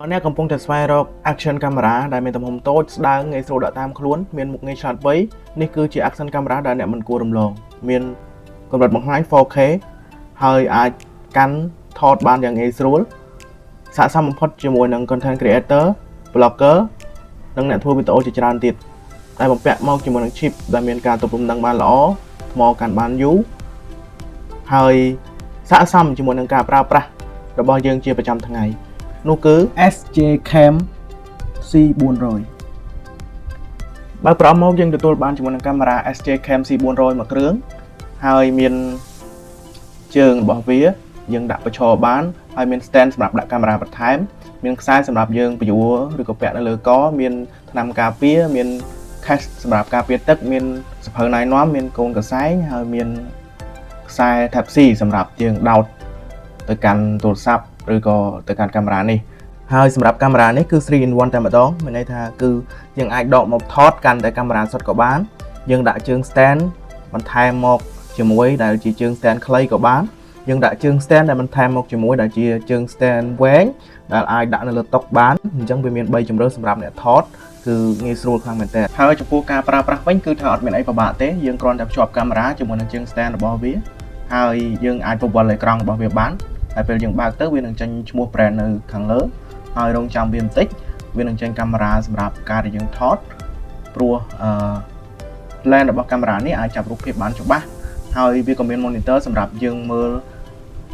អ្នកកំពុងតែស្វែងរក action camera ដែលមានទំហំតូចស្ដើងងាយស្រួលដាក់តាមខ្លួនមានមុខងារឆ្លាតវៃនេះគឺជា action camera ដែលអ្នកមិនគួររំលងមានកម្រិតបង្ហាញ 4K ហើយអាចកាន់ថតបានយ៉ាងងាយស្រួលស័ក្តិសមបំផុតជាមួយនឹង content creator, blogger និងអ្នកធ្វើវីដេអូជាច្រើនទៀតដែលបំពាក់មកជាមួយនឹង chip ដែលមានការទប់លំនឹងបានល្អថ្មកាន់បានយូរហើយស័ក្តិសមជាមួយនឹងការប្រើប្រាស់របស់យើងជាប្រចាំថ្ងៃនោះគឺ SJ Cam C400។ បើប្រអប់មកយើងទទួលបានជាមួយនឹងកាមេរ៉ា SJ Cam C400 មួយគ្រឿងហើយមានជើងរបស់វាយើងដាក់បញ្ឈរបានហើយមាន stand សម្រាប់ដាក់កាមេរ៉ាបន្ថែមមានខ្សែសម្រាប់យើងព្យួរឬក៏ពាក់នៅលើកមានថ្នាំការពារមាន case សម្រាប់ការពារទឹកមានសៀវភៅណែនាំមានកូនកសែងហើយមានខ្សែ Type C សម្រាប់យើងដោតទៅកាន់ទូរស័ព្ទឬក៏ទៅកាន់កាមេរ៉ានេះហើយសម្រាប់កាមេរ៉ានេះគឺ3 in 1តែម្ដងមានន័យថាគឺយើងអាចដកមកថតកាន់តែកាមេរ៉ាសុទ្ធក៏បានយើងដាក់ជើង stand បន្ថែមមកជាមួយដែលជាជើង stand ខ្លីក៏បានយើងដាក់ជើង stand ដែលបន្ថែមមកជាមួយដែលជាជើង stand វែងដែលអាចដាក់នៅលើតុបានអញ្ចឹងវាមាន3ជម្រើសសម្រាប់អ្នកថតគឺងាយស្រួលខ្លាំងមែនទែនហើយចំពោះការប្រើប្រាស់វិញគឺថាអត់មានអីពិបាកទេយើងគ្រាន់តែភ្ជាប់កាមេរ៉ាជាមួយនឹងជើង stand របស់វាហើយយើងអាចបង្វិលអេក្រង់របស់វាបានហើយពេលយើងបើកទៅវានឹងចេញឈ្មោះ brand នៅខាងលើហើយរងចាំវាបន្តិចវានឹងចេញកាមេរ៉ាសម្រាប់ការដែលយើងថតព្រោះអឺ lens របស់កាមេរ៉ានេះអាចចាប់រូបភាពបានច្បាស់ហើយវាក៏មាន monitor សម្រាប់យើងមើល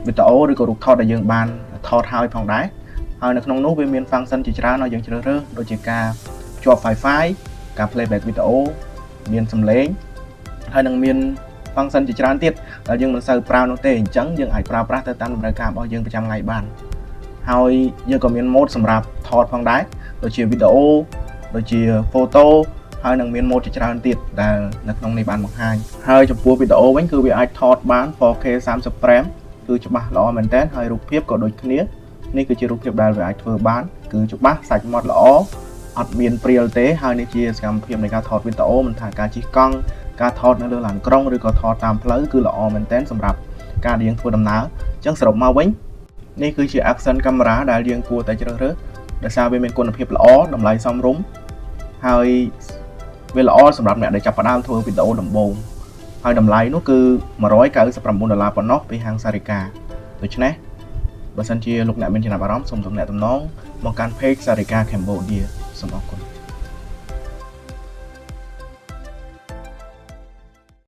វីដេអូឬក៏រូបថតដែលយើងបានថតហើយផងដែរហើយនៅក្នុងនោះវាមាន function ជាច្រើនឲ្យយើងជ្រើសរើសដូចជាការភ្ជាប់ Wi-Fi ការ playback វីដេអូមានសំឡេងហើយនឹងមាន function ជាច្រើនទៀតដែលយើងមិនសូវប្រើនោះទេអញ្ចឹងយើងអាចប្រើប្រាស់ទៅតាមតម្រូវការរបស់យើងប្រចាំថ្ងៃបាន ហើយយើងក៏មាន mode សម្រាប់ថតផងដែរដូចជាវីដេអូដូចជា photo ហើយនឹងមាន mode ជាច្រើនទៀតដែលនៅក្នុងនេះបានបង្ហាញហើយចំពោះវីដេអូវិញគឺវាអាចថតបាន 4K 30 frame គឺច្បាស់ល្អមែនទែនហើយរូបភាពក៏ដូចគ្នានេះគឺជារូបភាពដែលវាអាចធ្វើបានគឺច្បាស់សាច់ម៉ត់ល្អអត់មានព្រាលទេហើយនេះជាសកម្មភាពនៃការថតវីដេអូមិនថាការជិះកង់ការថតនៅលើឡានក្រុងឬក៏ថតតាមផ្លូវគឺល្អមែនទែនសម្រាប់ការដែលយើងធ្វើដំណើរអញ្ចឹងសរុបមកវិញនេះគឺជា action camera ដែលយើងគួរតែជ្រើសរើសដោយសារវាមានគុណភាពល្អតម្លៃសមរម្យហើយវាល្អសម្រាប់អ្នកដែលចាប់ផ្ដើមធ្វើវីដេអូដំបូងហើយតម្លៃនោះគឺ199ដុល្លារប៉ុណ្ណោះពីហាងសារិកាដូច្នេះបើសិនជាលោកអ្នកមានចំណាប់អារម្មណ៍សូមទំនាក់ទំនងមកកាន់ page សារិកា Cambodia សូមអរគុណ។